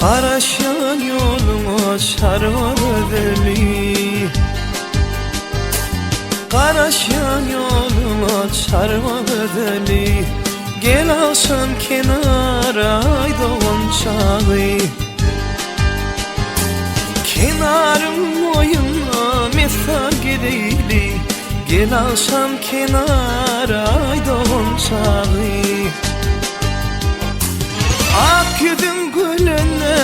Garaşýan ýoluňa çarwa gözeli Garaşýan ýoluňa çarwa gözeli Gel agşam kenara aý dogan çagy Kenaryň boýunda messan gezeýli Gel agşam kenara aý dogan çagy Ak ýüzüň gülende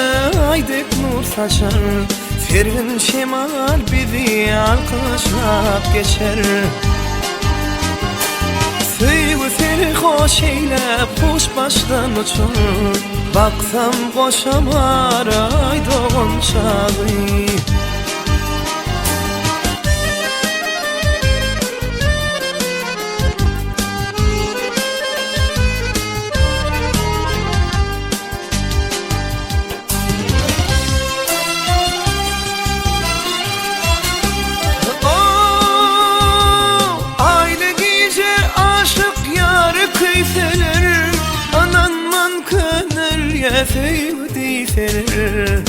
aý dek nur saçar Sergin şemal bizi alkyşlap geçer. Söýgi seni hoş eýläp huş başdan uçar Baksam goşa bar aý dogan çagy. Aýly gije aşyk ýary küýseler, Ynanman köňül ýa söýgi diýseler.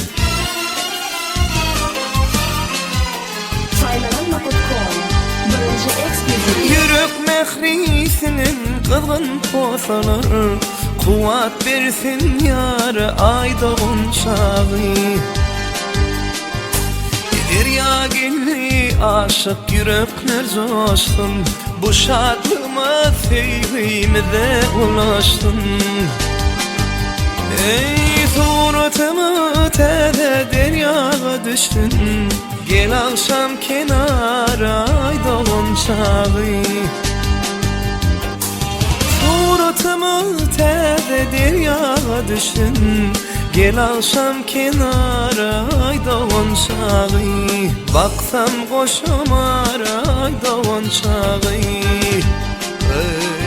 Saýlanan nokat kom. Birinji eksklýuziw. Ýürek mähri siňen gyzgyn posalar, Kuwwat bersin ýara aý dogan çagy. Derýa geldi aşyk ýürekler joşsun, Bu şatlygymyz söýgimize ulaşsyn. Eý suratymy täze derýaga düşsün, Gel agşam kenara aý dogan çagy. Suratymyz täze derýaga düşsün, Gel agşam kenara aý dogan çagy. Baksam goşam ara aý dogan çagy. Eý.